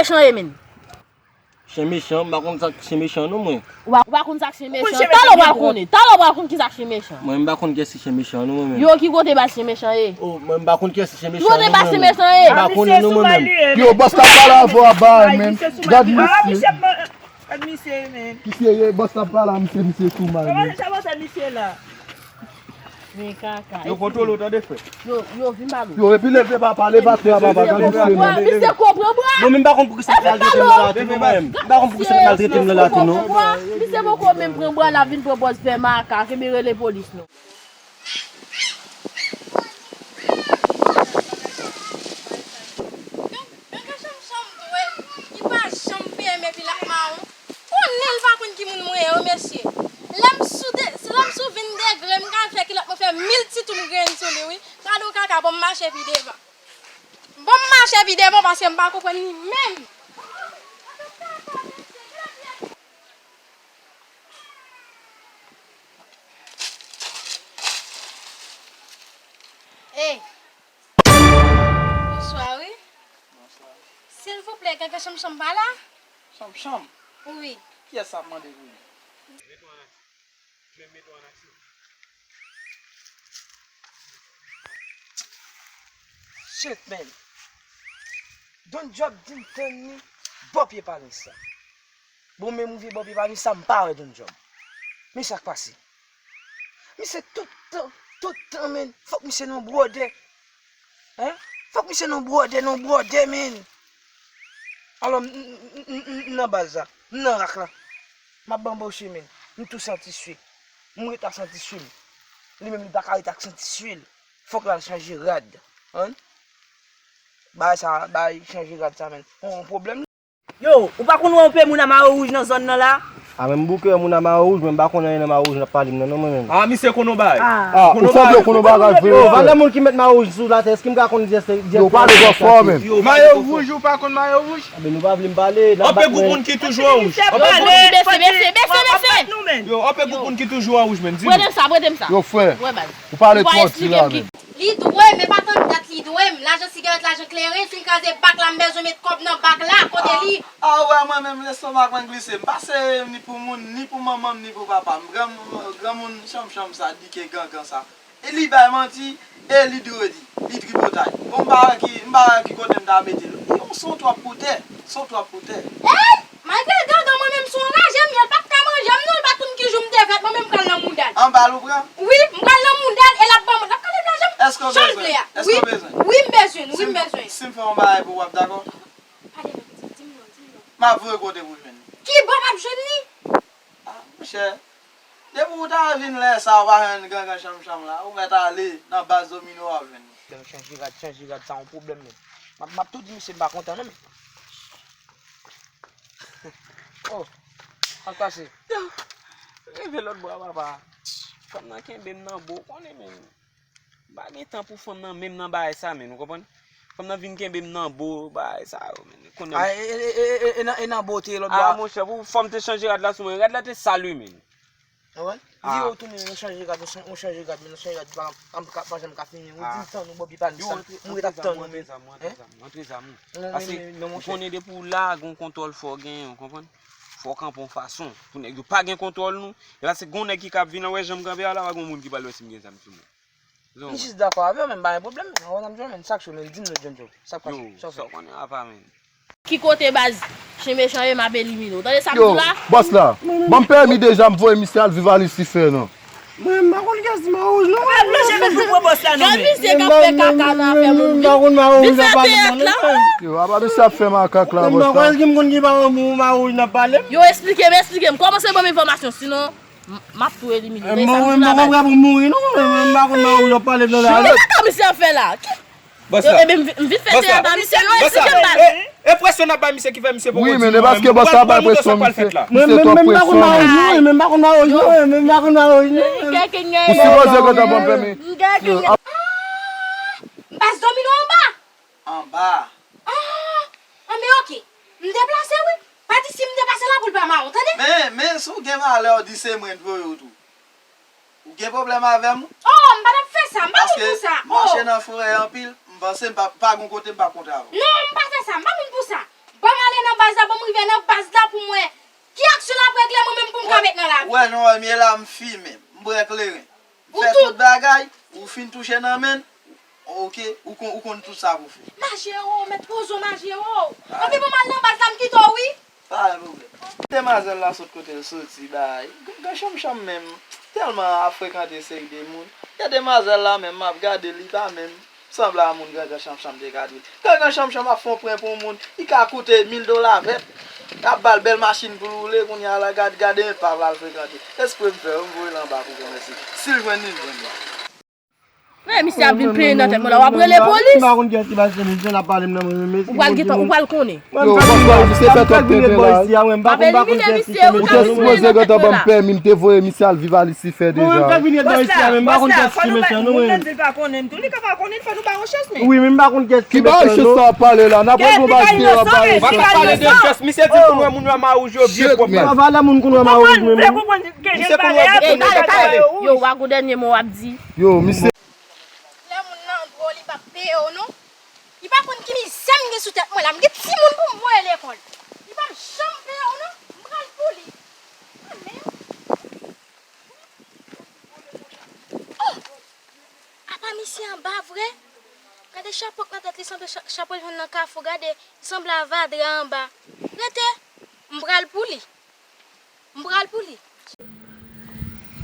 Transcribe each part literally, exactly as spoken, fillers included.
Mechan ye, menn. Chen mechan, m pa konn sa k chen mechan non, mwen. Ou pa, ou pa konn sa k chen mechan? Talè w pral konnen. Talè w pral konn ki sa k chen mechan. Mwen, m pa konn kiyès ki chen mechan non, mwen menm. Yo, ki kote baz chen mechan ye? Oh, mwen, m pa konn kiyès ki chen mechan non, mwen menm. Ki kote baz chen mechan ye? M pa konnen non, mwen menm. Yo, bòs la pale avè w a bay, menn. Gad misye. Gad misye, menn. Ki serye, bòs la pale a misye, misye tou mal, menn. Kòman sa, misye la? Men kaka. Yo kontwole w tande, frè. Yo, yo, vin ba nou. Yo, epi leve papa, leve atè a papa, gad misye, menn. Misye konprann bwa. Mwen menm pa konn poukisa l maltrete m nan la tou non, mwen menm. M pa konn poukisa l maltrete m nan la tou non. Misye poko menm pran bwa, l ap vin pran pòz fè makak, epi rele polis non. Ganga chanm chanm dwèt, li pa janm fè m epi l ap mawon. Konnen l pa konn ki moun mwen ye wi mesye. Lè m sou de, lè m sou vennde grenn, m ka fè kilòt mwen fè mil ti tou m grenn sou li wi. Gade yon kaka, ban m mache pi devan. Ban m mache pi devan paske m pa konprann li menm. Ey! Bonswa wi. Bonswa. Silvouplè, Ganga chanm chanm pa la? Chanm chanm? Wi. Kiyès sa ap mande pou li? Shit, man. Don Job di m tann li bò pye palmis sa. Bon, men m rive bò pye palmis sa, m pa wè Don Job. Men sa k pase? Misye tout tan, tout tan, man, fòk misye nan bwòdè. Hein? Fòk misye nan bwòdè, nan bwòdè, man. Alò, m, m, m, m, m nan baz la. M nan rak la. M ap banboche, man. M tou santi swi. M ret ak santi swi m. Li menm, li pa ka ret ak santi swi l. Fòk l al chanje rad. Hein? Bagay sa, bagay chanje rad sa, man. On pwoblèm. Yo, ou pa konn wè yon pe moun a mayo wouj nan zòn nan la? A, men m bouke wè moun a mayo wouj, men m pa konn anyen nan mayo wouj n ap pale m nan non, mwen menm. A, misye konn yon bagay. A, ou sanble konn yon bagay vre. Yo, valè moun ki met mayo wouj sou latè, èske m ka konn jès? Yo, pale twò fò, men. Mayo wouj, ou pa konn mayo wouj? A, men nou pa vle m pale, n ap bat mwen. Anpe gwoup moun ki toujou an wouj. Bese, bese, bese, bese. Yo, anpe gwoup moun ki toujou an wouj, men, di m. Prete m sa, prete m sa. Yo, frè, ou pale twò di la, men. Li dwe m, e pa tann dat li dwe m. Lajan sigarèt, lajan kleren, si m kraze bak la, m bezwen met kòb nan bak la, kote li? A, a, ou wè mwen menm, lestomak mwen glise. M pa sere ni pou moun, ni pou manman m, ni pou papa m. Gran, granmoun chanm chanm sa, dike gangan sa. E li bay manti, e li di redi, li tripotay. Bon, m pa wè ki, m pa wè ki kote m ta mete l. Yo, son twòp pou tè, son twòp pou tè. Ey! Malgre gangan mwen menm se yon raje m ye, l p ap ka manje m non, l pa t konn ki jou m te fèt, mwen menm m pral nan mouda l. Anba l ou pran? Wi, m pral nan mouda l e l ap ban mwen, l ap kale lajan m jan l vle a. Wi, wi, m bezwen l, wi, m bezwen l. Si m fè yon bagay pou ou, w ap dakò? Pale non, di m non, di m non. M ap voye kote pou jwenn li. Ki bò m ap jwenn li? A, monchè, depi ou ta vin lè sa, ou pa jwenn gangan chanm chanm la, ou mèt ale nan baz domino, w ap jwenn li. Chanje rad, chanje rad, sa yon pwoblèm menm. M ap, m ap tou di misye m pa kontan non, men. Oh, sa k pase? Yo, rive lòt bò a, papa. Fanm nan kenbe m nan bo, ou konnen, men. M pa gen tan pou fanm nan, menm nan bagay sa, men, ou konprann? Fanm nan vin kenbe m nan bo, bagay sa yo, men. Konnen. A, e, e, e, e, e nan, e nan bo te lòt bò a. A, monchè, pou fanm te chanje rad la sou mwen, rad la te sal wi, men. Ou konprann? Vire w tounen, nou chanje rad, nou chan-, nou chanje rad, men nou chanje rad, pa, pa, pa, pa janm ka fini. Ou di m tann ou bò pye pa m, m ret ap tann ou, men. Antre zam ou, antre zam ou. Paske ou konnen depi w la, gen yon kontwòl fò w genyen, ou konprann? Fò w kanpe yon fason. Pou nèg yo pa gen kontwòl nou. E paske gen yon nèg ki ka ap vin la, wè jan m kanpe a la, pa gen yon moun ki pral wè si m gen zam sou mwen. M jis dakò avè w, men m pa gen pwoblèm. Ou konn ap jwenn, men sa k cho, men di m non, John Joe. Sa k pase? Yo, sa w konnen apa, men. Ki kote baz chen mechan ye, m ap elimine w. Tande sa m di w la? Yo, bòs la, ban m pèmi deja, m voye misye al viv a Lisifè, non. Mwen, m pa konn kiyès ki Mawouj, non. Pa plonje men pou pran bòs la, non, men. Gad misye k ap fè kaka nan afè moun, wi. M pa konn Mawouj n ap pale, non, non. Yo, apa misye ap fè makak la, bòs la? M pa konn, èske m konn ki Mawouj n ap pale? Yo, eksplike m, eksplike m. Kòmanse ban m enfòmasyon, sinon, M, m ap tou elimine w. Tande sa m di w la, baz. Mwen, mwen, mwen prè pou m mouri, non, mwen, mwen, m pa konn nan ou yo pale nan la. Ki kaka misye ap fè la? Ki? Bòs la. Yo, ebyen, m, m vin fè teyat a misye, yo eksplike m, baz. E, e presyon n ap bay misye ki fè misye poko di nou, men. Wi, men e paske bòs la bay presyon, misye, misye twò presyon. Mwen, mwen, mwen pa konn nan ou, mwen, mwen pa konn nan ou, mwen, mwen pa konn nan ou, mwen. Ou sipoze kontan ban m pèmi. Baz domino anba. Anba. Ah! Anben, oke. M deplase, wi. Pa di si m deplase la pou l pa mawon, tande? Men, men, si w gen valè, w di se mwen k voye w tou. Ou gen pwoblèm avè m? Oh, m pa t ap fè sa. M pa moun pou sa. Paske m mache nan forè anpil, m panse m pa, pa gon kote m p ap kontre avè w. Non, m pa fè sa. M pa moun pou sa. Ban m ale Baz la, ban m rive nan baz la pou m wè ki aksyon l ap regle mwen menm pou m ka met nan lavi. Wè, jan w wè m ye la, m fimen, m bwè kleren. M fè tout bagay, ou fin touche nan men l, oke, ou konn, ou konn tout sa pou fè. Majero, mèt poze w, Majero. Anpi pou m al nan baz la, m kite w, wi. Pa gen pwoblèm. Demwazèl la sot kote l soti, bay. Gen, gen chanmchanm menm. Tèlman ap frekante seri de moun. Gen demwazèl la menm, m ap gade li pa menm sanble a moun Gangan Chanmchanm te ka di. Gangan Chanmchanm ap fè yon pwen pou yon moun, li ka koute mil dola vèt. L ap ba l bèl machin pou l woule, kounye a la gad, gade enpav l al frekante. Espre m fè, m voye l anba pou kòmanse. Si l jwenn li, l jwenn li. Men misye ap vin plenyen nan tèt mwen la, w ap rele polis. M pa konn kiyès ki ba l se misye, l ap pale m nan mwen menm. Ou pral gentan, ou pral konnen. Yo, bòs la, misye fè twòp tenten la. M ap elimine misye, ou te sipoze gentan ban m pèmi, m te voye misye al viv a Lisifè deja. Bòs la, bòs la, fò nou bay, moun nan di l pa konnen m tou, li ka pa konnen, fò nou ba yon chans, men. Wi, men m pa konn kiyès ki ba yo chans sa w ap pale la, n ap wè gon bagay ki yo ap ba yo chans. W ap pale de chans, misye di pou nou wè moun yo a mawouj yo byen pwòp. Sa valè moun koun wè mawouj menm. Misye pou nou wè byen pwòp. Yo, w a gon dènye mo w ap di. Yo, misye. Lè moun nan dwòl, li p ap peye w non. Li pa konn ki mizè m gen sou tèt mwen la. M gen timoun pou m voye lekòl. Li p ap janm peye w non. M pral pou li. Mwen menm. Oh! Apa misye anba vre? Gade chapo k nan tèt li, sanble cha-, chapo l jwenn nan kafou. Gade, sanble avadra anba. Rete, m pral pou li. M pral pou li.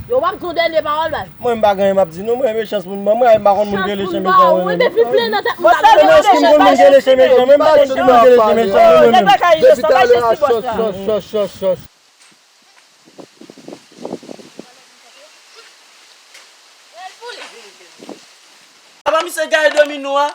Yo, w ap di yon dènye pawòl, baz. Mwen, m pa gen anyen m ap di non, mwen, men chans pou m ban mwen, m pa konn moun ki rele chen mechan mwen menm. Mwen, men si m konn moun ki rele chen mechan, men m pa konn ki moun ki rele chen mechan mwen menm. Depi talè a, chòch, chòch, chòch, chòch, chòch. Apa misye gaye domino a?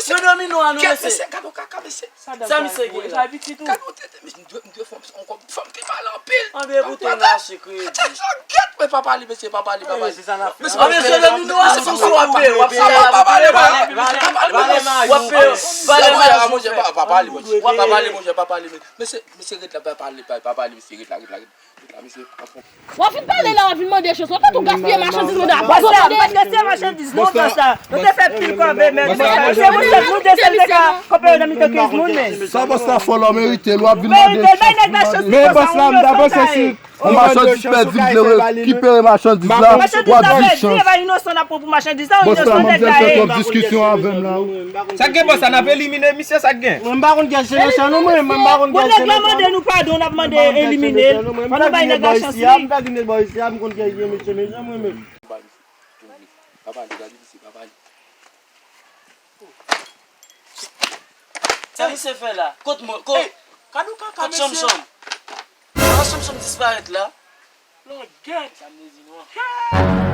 Yo domino a non, mesye. Kèt, mesye, gade yon kaka, mesye. Sa misye gen la? Gade yon tete, mesye, m dwe, m dwe fè yon kòb, fanm ki pale anpil. Anben, bouton mache kredi. Gade yon kèt, men papa li, mesye, papa li, papa li. Mesye, domino a, se yon sou w ap peye, w ap peye la, papa li, papa li, w ap peye, valè mayou. Papa li, monchè, papa li, monchè, papa li, mesye, mesye, ret la, papa li, papa li, mesye, ret la, ret la, ret la. W ap vin pale la, w ap vin mande chans. W ap tankou gaspiye machandiz moun nan. Bòs la, m pa t gaspiye machandiz non, bòs la. Nou te fè pil kòve, men se moun sèl nou desann te ka kanpe yo nan mitan kenz moun, men. Sa bòs la fè w la, w merite l, w ap vin mande chans. Men bòs la, m ta panse si yon machandiz pèdi, m vle rekipere machandiz la, w ap di chans. Machandiz la pèdi, e pa inosan n ap pran pou machandiz la, ou inosan nèg la ye. Bòs la, manzèl fè twòp diskisyon avè m la. Sa k gen bòs la, n ap elimine misye, sa k gen? Mwen, m pa konn kiyès se mechan non, mwen, mwen, m pa konn kiyès se mechan. Bon, nèg la mande nou padon, n ap mande elimine l. Fò nou bay nèg la chans li. M pa vin bò isi a, m konn kiyès se mechan, mwen menm. Papa li, gade isi, papa li. Sa misye fè la? Kot mwen, kot, kot chanm chanm? An chanm chanm disparèt la. Langèt! Sa m te di nou an.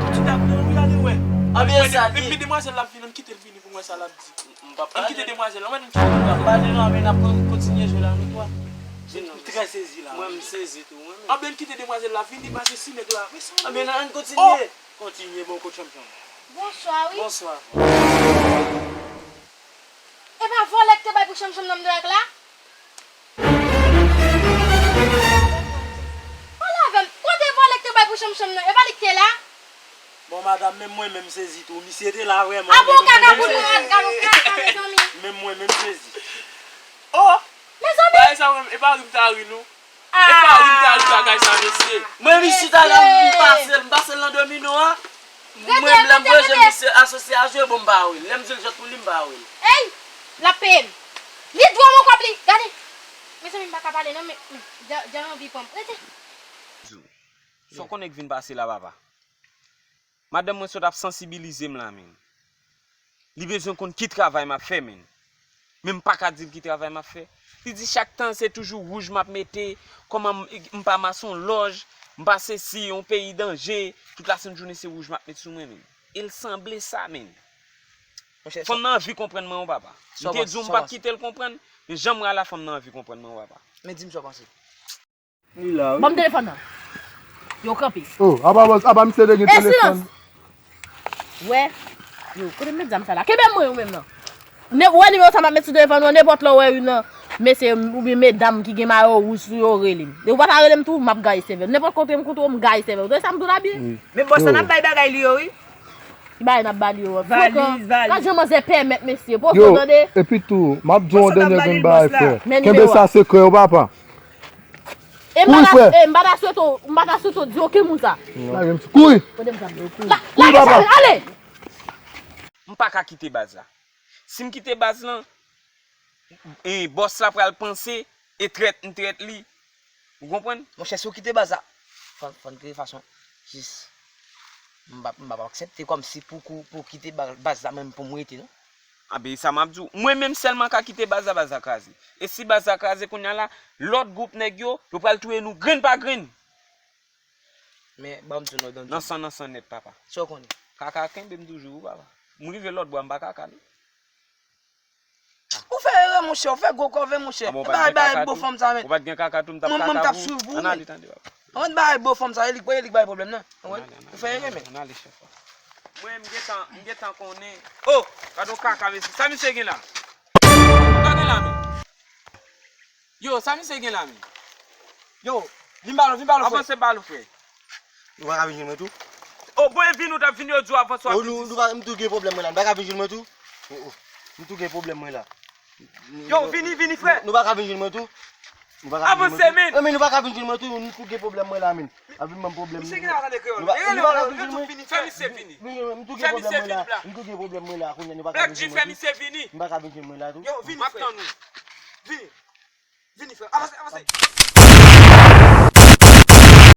Tout ti dam nan wi, ale wè. Anben sa l ye. Depi demwazèl la ap vini, ann kite l vini pou m wè sa l ap di. M p ap pale. Ann kite demwazèl la, ann kite l. M p ap pale non, anben n ap kon-, kontinye jwe la nou twa. M trè sezi la. Mwen m sezi tou, mwen menm. Anben ann kite demwazèl la vini, pase si nèg la. Anben ann kontinye. Kontinye, bon, kot chanm chanm. Bonswa, wi. Bonswa. E pa vòlè k te bay pou chanm chanm nan m te wè k la? Pale avè m. Kote vòlè k te bay pou chanm chanm nan? E pa li k te la? Bon, madanm, menm mwen menm sezi tou. Misye te la vrèman. A bon, kaka pou nou rat, gade yon kaka, mezanmi. Menm mwen menm sezi. Oh! Mezanmi! Bagay sa menm, e pa ri m ta ri, non. E pa ri m ta ri bagay sa, mesye. Mwen menm isi talè m pase l, m pase l nan domino a. Mwen menm lè m voye jwe misye asosye a jwe, bon, m pa wè l. Lè m di l jwèt pou li, m pa wè l. Ey! L ap peye m. Li dwe mwen kòb li. Gade. Mezanmi, m pa ka pale non, men, hmm, dja, dja anvi pran m. Rete. Sa w konnen k vin pase la, papa? Madanm mwen sot ap sansibilize m la, men. Li bezwen konn ki travay m ap fè, men. Men m pa ka di l ki travay m ap fè. Li di chak tan se toujou wouj m ap mete, kòman m, m pa mason lòj, m pa sesi, yon peyi danje, tout lasent jounen se wouj m ap met sou mwen, men. E l sanble sa, men. Fanm nan anvi konprann mwen, wi, papa. M te di w m p ap kite l konprann, men jan m wè a la, fanm nan anvi konprann mwen, wi, papa. Men di m sa w panse. Li la, wi. Ban m telefòn nan. Yo kanpe. Oh, apa bòs, apa misye te gen telefòn? Wè. Yo, kote m met zam sa la? Kenbe m mwen, ou menm nan. Ne, wè nimewo sa m ap met sou telefòn ou an, nenpòt lè w wè youn nan mesye oubyen medam ki gen mayo wouj sou yo, rele m. Ou pa ta rele m tou, m ap gaye sèvè w. Nenpòt kote m koute w, m gaye sèvè w. Tande sa m di w la byen? Wi. Men bòs la, n ap bay bagay li yo, wi. Ki bagay n ap ba li yo? Valiz, valiz. Gad jan manzè pèmèt mesye. Pozo, tande. Epi tou, m ap di w yon dènye grenn bagay, frè. Men nimewo a. Kenbe sa sekrè, wi, papa. E m pa ta, e m pa ta swete w, m pa ta swete w di okenn moun sa. Kouri! Kote m sa? Kouri, papa. Ale! M pa ka kite baz la. Si m kite baz lan, e, bòs la pral panse e trèt m trèt li. Ou konprann? Monchè, si w kite baz la, fò, fò n kreye fason. Jis, m pa, m pa aksepte kòmsi pou, pou, pou kite ba-, baz la menm pou m rete, non. Anben, e sa m ap di w. Mwen menm sèlman ka kite baz la, baz la kraze. E si baz la kraze kounye a la, lòt gwoup nèg yo, yo pral touye nou grenn pa grenn. Men, ban m di w non, Dandy. Nan san, nan san nèt, papa. Sa w konnen? Kaka kenbe m toujou, wi, papa. M rive lòt bò a, m pa kaka, non. Ou fè erè, monchè, ou fè gwo kòve, monchè. Bay, bay, bo fanm sa, men. Ou pa t gen kaka tou, m t ap kaka pou ou. Ann ale, tande, papa. Ann bay, bo fanm sa, e li, e li k bay pwoblèm nan. Ou fè erè, men. Ann ale, chèf. Mwen, m gentan, m gentan konnen. Oh, gade yon kaka, mesye. Sa misye gen la? Sa gen la, men? Yo, sa misye gen la, men? Yo, vin ba l, vin ba l, frè. Avanse ba l, frè. Nou pa ka vin jwenn mwen tou? O, bon, e vin ou t ap vin yo di w avanse w ap vin. Nou, nou pa, m tou gen pwoblèm mwen la. Nou pa ka vin jwenn mwen tou? O, o. M tou gen pwoblèm mwen la. Yo, vini, vini, frè. Nou pa ka vin jwenn mwen tou? Nou pa ka vin jwenn mwen tou? Avanse, men. Non, men nou pa ka vin jwenn mwen tou, nou tou gen pwoblèm mwen la, men. Ap vin ban m pwoblèm. Misye gen la tande kreyòl. Nou pa ka vin jwenn mwen. Fè misye vini. M tou gen pwoblèm mwen la. M tou gen pwoblèm mwen la, kounye a nou pa ka vin jwenn mwen tou. Black G, fè misye vini. M pa ka vin jwenn mwen la tou. Yo, vini, frè. M ap tann ou. Vini. Vini, frè. Avanse, avanse.